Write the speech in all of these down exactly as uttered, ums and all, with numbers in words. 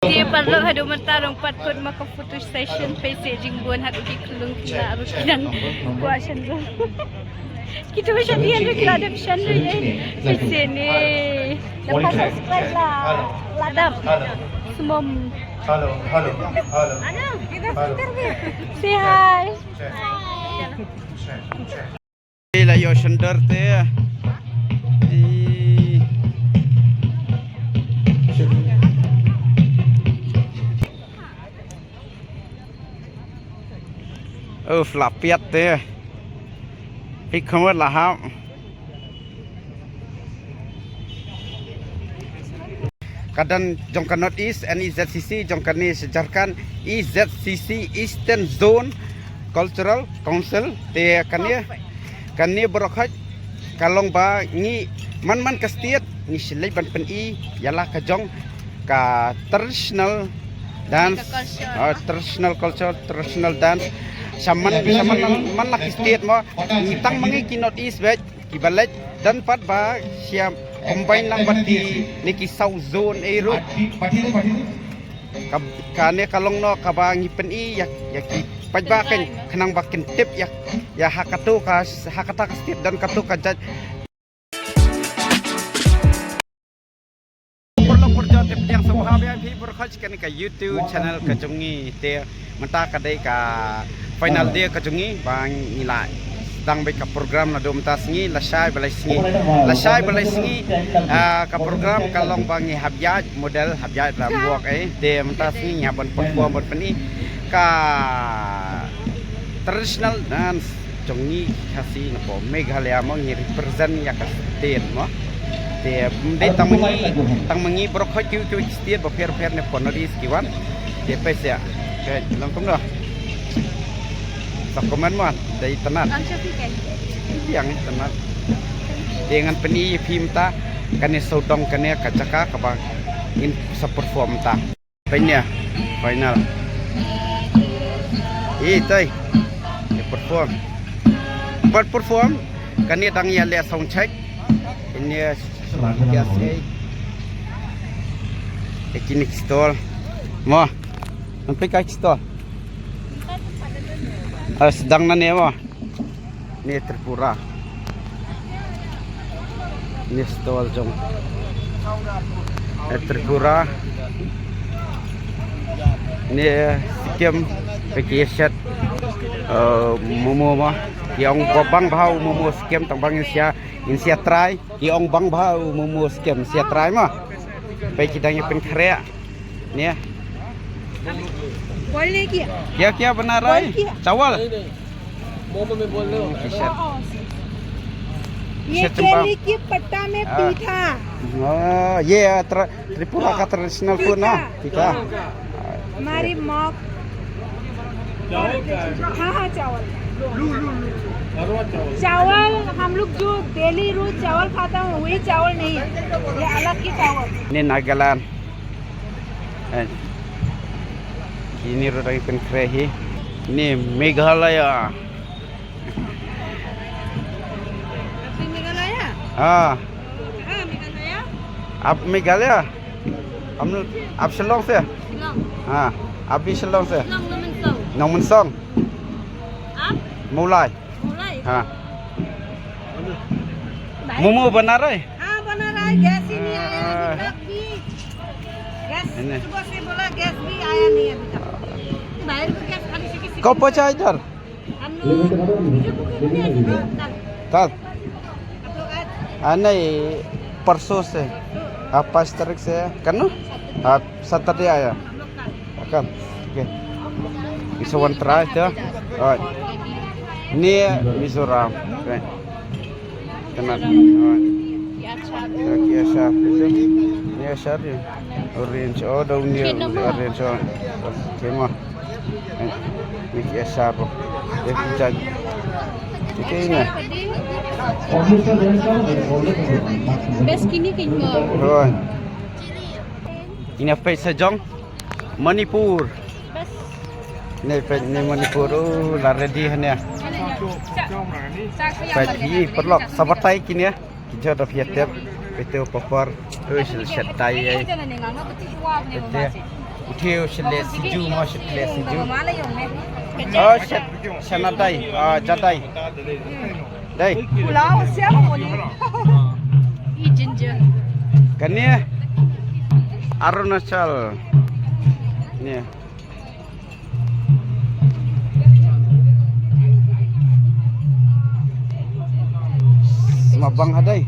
Te paralok, haduh mynta ruh pat kut ma ka photo session, peit seh jingbun haduh ki khyllung ki la ruh ki dang kwah shan ruh. Kito shan ïa ruh ki la dep shan ruh ïa. Peit seh ne. Dapat subscribe lah. Ladap. Semom. Hello, hello, hello. Hello. Say hi. Check, check, check. Te la ïoh shandor te. Ih. Uf, la piat te. Phi khmut la hap. Ka don jong ka North East, N E Z C C, jong kane sha Jharkhand, E Z C C, Eastern Zone Cultural Council, te kane, kane baroh khoit, ka long ba ngi man man ka state, ngi shu leit ban pyni ïa la ka jong ka traditional dance, ka culture, ah, traditional culture, traditional dance. Sha man, sha man, man la ki state mo, ngi tang ma ngi ki North East beit, kiba leit, don pat ba shu combine lang bad kine ki South Zone ei ruh. Ka, kane ka long noh kaba ngi pyni ïa, ïa ki paidbah kein, khnang ba kin tip ïa, ïa ha kato ka, ha kata ka state don kato ka jait. Paralok parajor, te pdiang sngewbha ïa phi baroh khoit sha kane ka YouTube channel ka jong ngi. Te mynta ka dei ka final day ka jong ngi, ba ngi la sdang beit ka program naduh mynta sngi, lashai ba lai sngi, lashai ba lai sngi. Ah, ka program ka long ba ngi hap ïaid model, hap ïaid rambok, eh. Te mynta sngi ngi hap ban perform, ban pyni ka traditional dance jong ngi Khasi na poh Meghalaya mo, ngi represent ïa ka state mo. Te ym dei tang ma ngi, tang ma ngi baroh khoit, ki, ki state bapher bapher na poh North East ki wan. Te peit seh. Peit long kumno. Sa comment mo, dei itynnad. Ang Shafiq kan? Ïa, itynnad. Te ngan pyni ïa phi mynta kane sawdong, kane ka jaka kaba ngin sa perform mynta. Peit ne, final. Ih, toi. Ïa perform. Pat perform. Kane dang ïa leh sound check. Ine ïa sei. Ïa kine ki stall. Mo. Ngan peit ka ki stall. Ah, sdang na ne mo. Ne Tripura. Ne stall jong, eh, Tripura. Ne Sikkim, peit ki ïa shet, eh, momo mo. Ki ong ba bang bha u momo Sikkim, tang ba ngin sa, ngin sa try. Ki ong bang bha u momo Sikkim, sa try mo. Peit ki dang ïa pynkhreh. Ne. Boil नहीं किया? क्या क्या बना रहा है? बॉयल किया? चावल? नहीं, नहीं। मोमो में बोल रहे हो। हम्म, किशन। ये किशन चंपा। केले के पत्ता में हाँ। पीठा। हाँ, ये त्रिपुरा का ट्रेडिशनल फूड ना? पीठा। पीठा। हमारी माँ। चावल का है? हाँ, हाँ, चावल। लू, लू, लू। अरवा चावल। चावल, हम लोग जो डेली रोज चावल खाता है, वही चावल नहीं है। ये अलग के चावल। Ne Nagaland. Eh, kine ruh dang pynkhreh hi. Ne Meghalaya. आपने मेघालय? हाँ। हाँ, मेघालय। आप मेघालय? हम, आप शिलोंग से? शिलोंग। हाँ, आप भी शिलोंग से? शिलोंग, नोंगमैनसोंग। नोंगमैनसोंग। आप? मौलाई। मौलाई। हाँ। भाई। मोमो बना रहे? हाँ, बना रहा है। गैस ही नहीं आया अभी तक भी। गैस सुबह से बोला, गैस भी आया नहीं अभी तक। भाई को गैस खाली से किसी को कब पहुंचा इधर? हम लोग मुझे कुकिंग नहीं आता था। कल? कल? आप लोग आज? आ, नहीं, परसों से। हाँ, पाँच तारीख से है। कल ना? हाँ, सैटरडे आया। हम लोग कल। Akan. Okay. Isa wan try to. Alright. Ni Mizoram. Okay. Kanan. Alright. Ki achar. Ya, ki achar. Ni achar ni. Orange. Oh, daw ni orange. Oh. Okay, ma. Ni ki achar. Dia ki jaj. Okay, ni. Best kini kini. Alright. Ina peit sa jong Manipur. Ne peit ne Manipur, oh, la ready hangne. Peit hi paralok, sa batai kine. Ki jot of yatep. Peit te papar. Oh, sel shet tai ai. Peit te. Utheu shle siju mo shle siju. Oh, shet shanadai, ah, jadai. Dai. Pulao siapa mo ni? I ginger. Kane Arunachal. Ni. Sma bang hadai.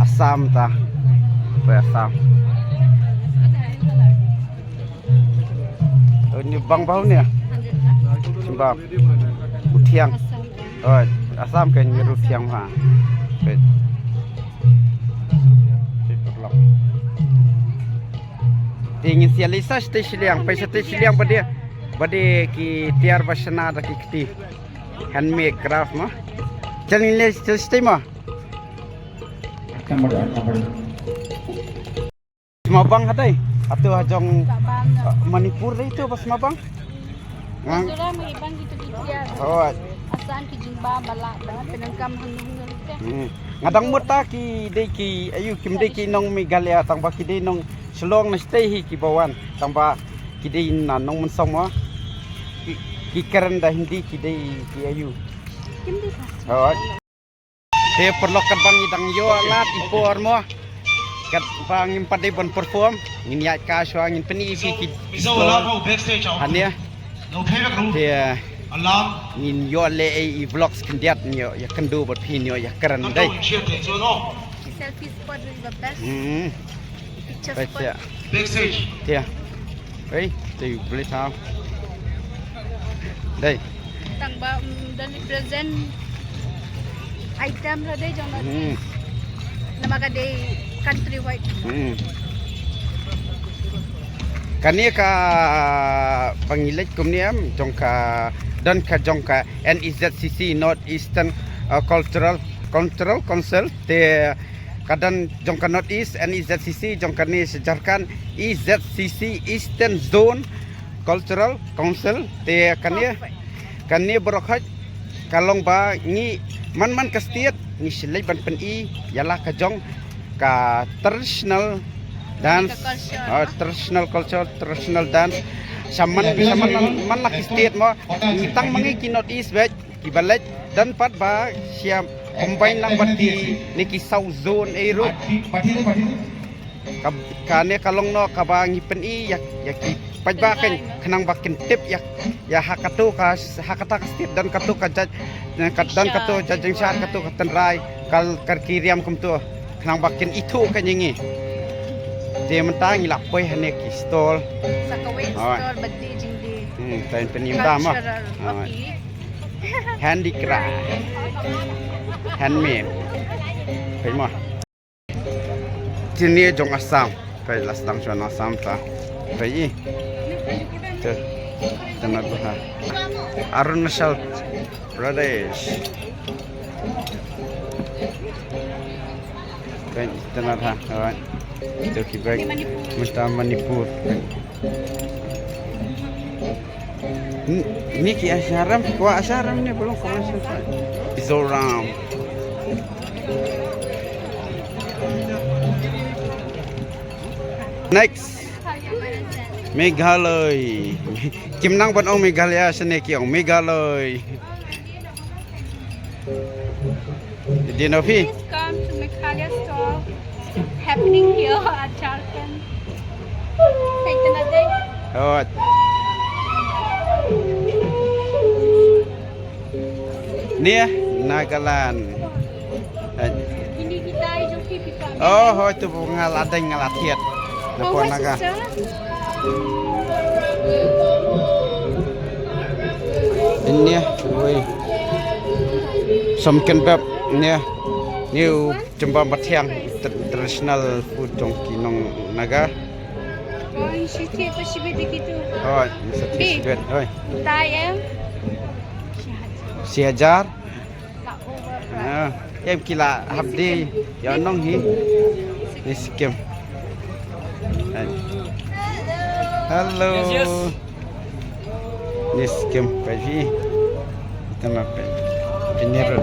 Assam ta. Pe Assam. Oh, ni bang bau ni. Sma bang. Uthiang. Oh, Assam kan ni uthiang ha. Pe. Pe perlok. Te ngin sia lisa shatei shiliang, pei shatei shiliang ba dei, ba dei ki tiar ba shna da ki kti. Handmade craft mo. Chal ngin leh shatei shatei mo. Sma bang hadai. Atu ha jong, uh, Manipur dei tu ba sma bang. Ngang. Mizoram ngi bang gitu gitu ya. Oh. Assam ki jingbam ba lah ban pyndonkam hangno hangno te. Hmm. Nga dang mut ta ki dei ki ayu kim dei ki nong Meghalaya tang ba ki dei nong Shillong na shatei hi ki ba wan tang ba ki dei na Nongmynsong mo. Ki, ki kren da Hindi ki dei ki ayu. Kim dei ka. Oh. Te paralok katba ngi dang ïoh lad i por mo. Katba ngim pat dei ban perform, ngin ïaid ka shuwa ngin pyni ïa phi ki stall hangne. Te ngin ïoh leh ei i vlogs khyndiat, ngin ïoh ïakynduh bad phi, ngin ïoh ïakren dei. Selfie spot is the best. Hmm. Picture spot. Backstage. Tia. Ei, te u beli tau. Dei. Tang ba, mm, don i present item la dei jong North East. Hmm. Namar ka dei countrywide. Hmm. Kane ka ba ngi leit kumne em jong ka don ka jong ka N E Z C C, North Eastern, uh, Cultural, Cultural Council, te ka don jong ka North East, N E Z C C, jong kane sha Jharkhand, E Z C C, Eastern Zone Cultural Council, te kane, kane baroh ka long ba ngi man man ka state ngi shu leit ban pyni ïa la ka jong ka traditional dance, ka culture, ah, traditional culture, traditional dance. Sha man, sha man, man la ki state mo, ngi tang ma ngi ki North East beit. Ki ba leit don pat ba sha combine lang bad ki ne ki South Zone ei ruh. Ka, kane ka long noh kaba ngi pyni ïa, ïa ki paidbah kein khnang ba kin tip ïa, ïa ha kato ka, ha kata ka state don kato ka jait, don kato ka jait jingshisha, kato ka tynrai, ka, ka ki riam kumto khnang ba kin ithuh kein ïa ngi. Te mynta ngi la poi hangne ki stall. Sa kawei stall ba dei jingdei. Hmm, tain pyni mynta mo. Cultural. Handicraft. Handmade. Peit mo. Kine jong Assam. Peit la sdang shuwa na Assam ta. Peit i. Te. Te na bha. Arunachal Pradesh. Peit te na bha. Te ki bag. Mynta Manipur. Ni ki asharam, ko asharam ni belum komen sapa. Mizoram. Next. Meghalaya. Kim nang ban ong Meghalaya, shane ki ong Meghalaya. Did you know phi? Please come to Meghalaya store happening here at Jharkhand. Thank you, Nade. Oh. Ni Nagaland. Eh. Ini kita joki kita. Oh, hoi tu nga la deng nga la thied. Na pon Naga. Ini, oi. Som ken bep ni. Ni u jemba mathiang, tra-, traditional food jong ki nong Naga. Oh, ni sa ti sibet, oi. Thai em. Shi hajar. Ah, em ki la hap dei ïa nong hi. Ni Sikkim. Hello. Ni Sikkim, peit phi. Ita ma peit. Pynir.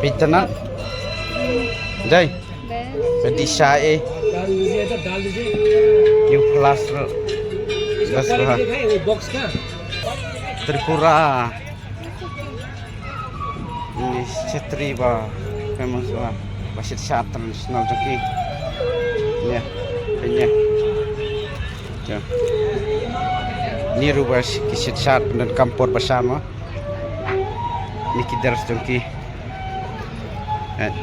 Peit tana. Dai. Peit di sha e. Yu plus ro. Tripura. Ini chetri ba famous ba, ba shit shat traditional jong ki. Ïa, ïa. Ni ruh ba ki shit shat pyndonkam por ba sha mo. Ni ki dress jong ki. Eh.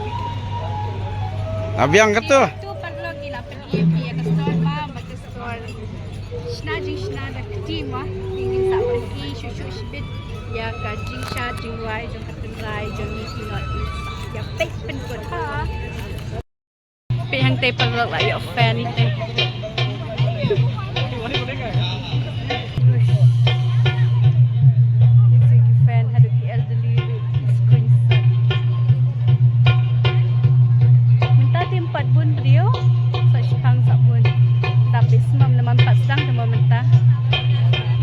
Abiang ka tu. Tu paralok, ngi la pyn-i ïa ka store ba, ba ka store shna jingshna da kti mo. Te ngin sa pyn-i shuh shuh shibit ïa ka jingshad jingrwai jong ka tynrai jong ngi ki North East. Ïa peit pynkut ha. Peit hangtei paralok, la ïoh fan ïa te. Uish. Ki fan haduh ki elderly ruh ki skun sa. Mynta te ym pat bun briew, sa shipang sa bun. Tapi sngewbha namar ym pat sdang te mo mynta.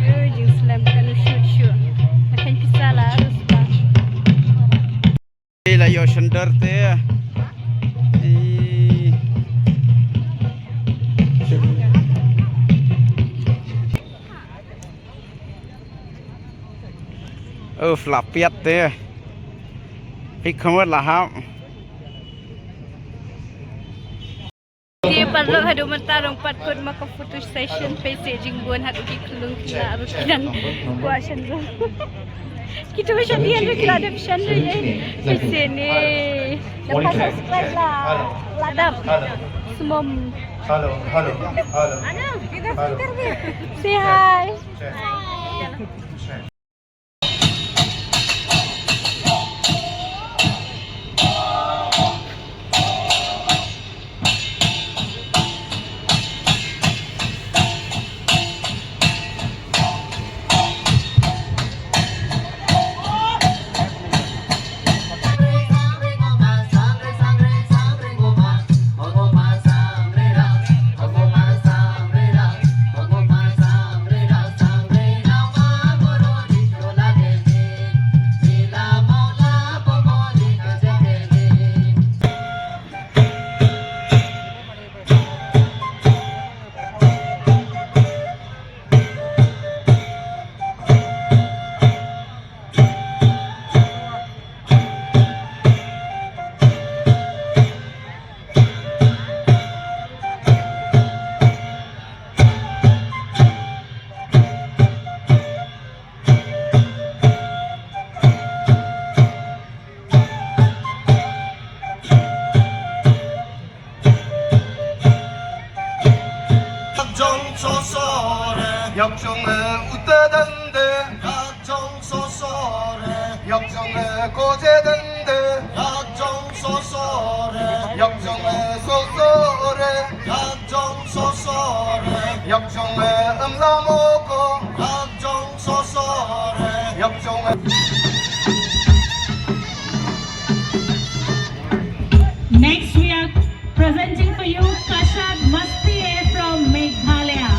Ïoh jingslem kan u shoot shoot. Nakan pisa la harus pa. Ei, la ïoh shandor te. Ei. Uf, la piat te. Phi kham la hap. Te paralok, haduh mynta ruh ym pat kut ma ka photo session, peit seh jingbun haduh ki khyllung ki la ruh ki dang kwah shan ruh. Ki tu shan ïa ruh ki la dep shan ruh ïa. Peit seh ne. Nang pat subscribe la. La dap. Smom. Hello, hello, hello. Say hi. Next, we are presenting for you Kashad Masti from Meghalaya.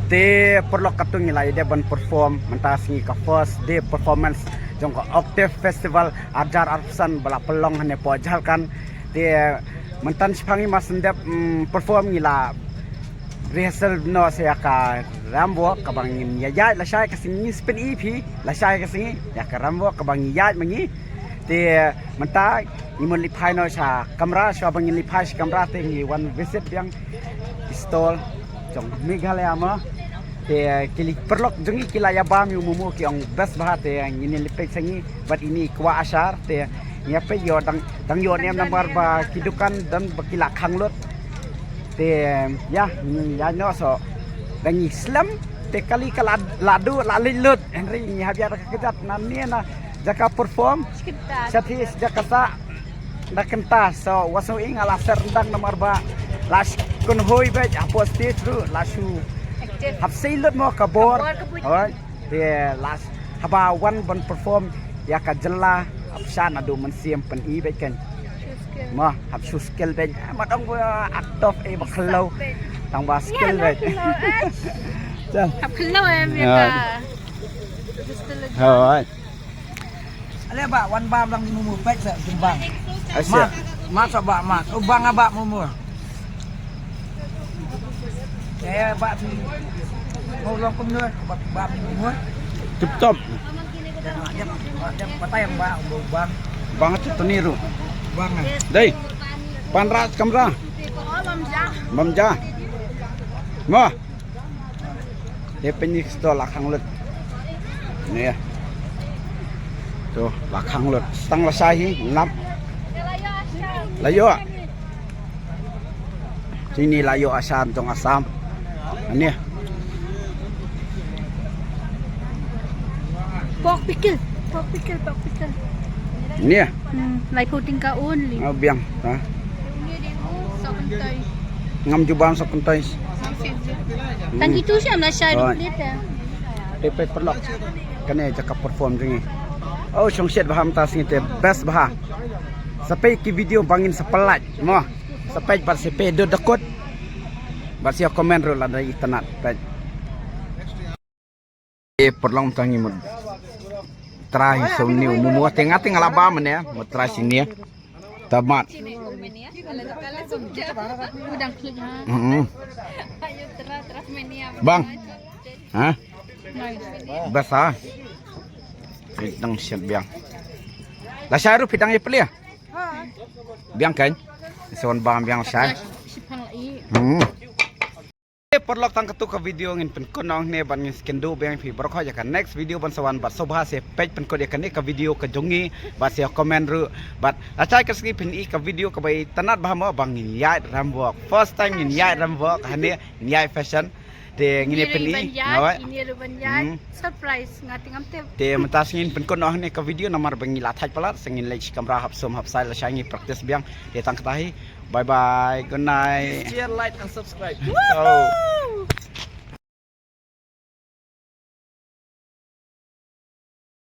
Te paralok, katto ngi la ïa dep ban perform mynta sngi, ka first day performance jong ka Octave Festival arjar arphew san ba la pynlong hangne hapoh Jharkhand. Te mynta shaphang ngi mar shu dep, mm, perform ngi la rehearsal noh sa ïa ka ramwalk kaba ngin ïa ïaid lashai ka sngi, ngin sa pyni phi lashai ka sngi ïa ka ramwalk kaba ngi ïaid ma ngi. Te mynta ngi mut leit phai noh sha kamra, shuwa ba ngin leit phai sha kamra te ngi wan visit biang ki stall jong Meghalaya mo. Te ki paralok jong ngi ki la ïa bam ïa u momo, ki ong best bha, te ngin ïa leit peit sa ngi bad ine i kwah ashar. Te ngi ïa peit ïoh dang, dang ïoh ne em namar ba ki dukan don ba ki la khang lut. Te ïa ngi ïa noh, so dang ngi slem te kali ka la, la duh la leit lut, hynrei ngi hap ïa da ka kjat na ne na jaka perform. Sha thie jaka sah na kynta, so wat sngew ïing, la ser ryndang namar ba la shu kynhoi beit hapoh stage ruh, la shu hap sei lut mo ka bor. Hooid. Te la haba wan ban perform ïa ka jylla, hap sha naduh mynsiem, pyni beit kan. Mo hap shu skill beit. Mat ong ba act of, eh, ba khyllew. Tang ba skill beit. Hap khyllew em ïa ka. Hooid. Ale ba wan ba bang momo pek sa bang. Asia. Ma, ma sa ba ma. U bang ba momo. Eh, ba phi. Mau long kum nyoy, ba ba momo. Tip top. Dia, dia patai ba bang. Bang tu teniru. Bang. Dei. Panra kamra. Bam ja. Mo. Te pynïaid stall la khang lut. Ni. To la khang lut. Tang lashai hi lap. La ïoh. Sini la ïoh ashar jong Assam. Ni. Pork pickle, pork pickle, pork pickle. Ni. Hmm, lai phew tyngka only. Oh, biang. Ha. Ngam ju bam sa kynthei. Tang kitu sha la shai ruh plate. Te peit paralok. Kane jaka perform jong ngi. Oh, shong shet bha mynta sngi te, best bha. Sa peit ki video ba ngin sa pynlait mo. Sa peit bad sa peit dud dakut. Bad sa comment ruh lada itynnad. Peit. Eh, paralok, mynta ngi mut try sa une u momo, te nga te nga la bam ne, mut try sini. Tamat. Hmm. Bang. Ha? Best ha. Dang shet biang. Lashai ruh phi dang ïa plie. Biang kan? Sa wan bam biang lashai. Hmm. Eh, paralok, tang katto ka video ngin pynkut noh hangne bad ngin sa kynduh biang phi baroh khoit ïa ka next video ban sa wan bad sngewbha sa peit pynkut ïa kane ka video ka jong ngi bad sa comment ruh bad lashai ka sngi phin ïohi ka video kaba itynnad bha mo ba ngin ïaid ramwalk. First time ngin ïaid ramwalk hangne, ngin ïaid fashion. Te ngin ïa pyni. Ngin ïa ban ïaid, ngin ïa ban ïaid. Hmm. Surprise, nga te ngam tip. Te mynta sngi ngin pynkut noh hangne ka video namar ba ngi la thait palat, sa ngin leit sha kamra hap sum hap sai lashai ngi practice biang. Te tang kata hi. Bye bye. Good night. Please share, like and subscribe. Oh.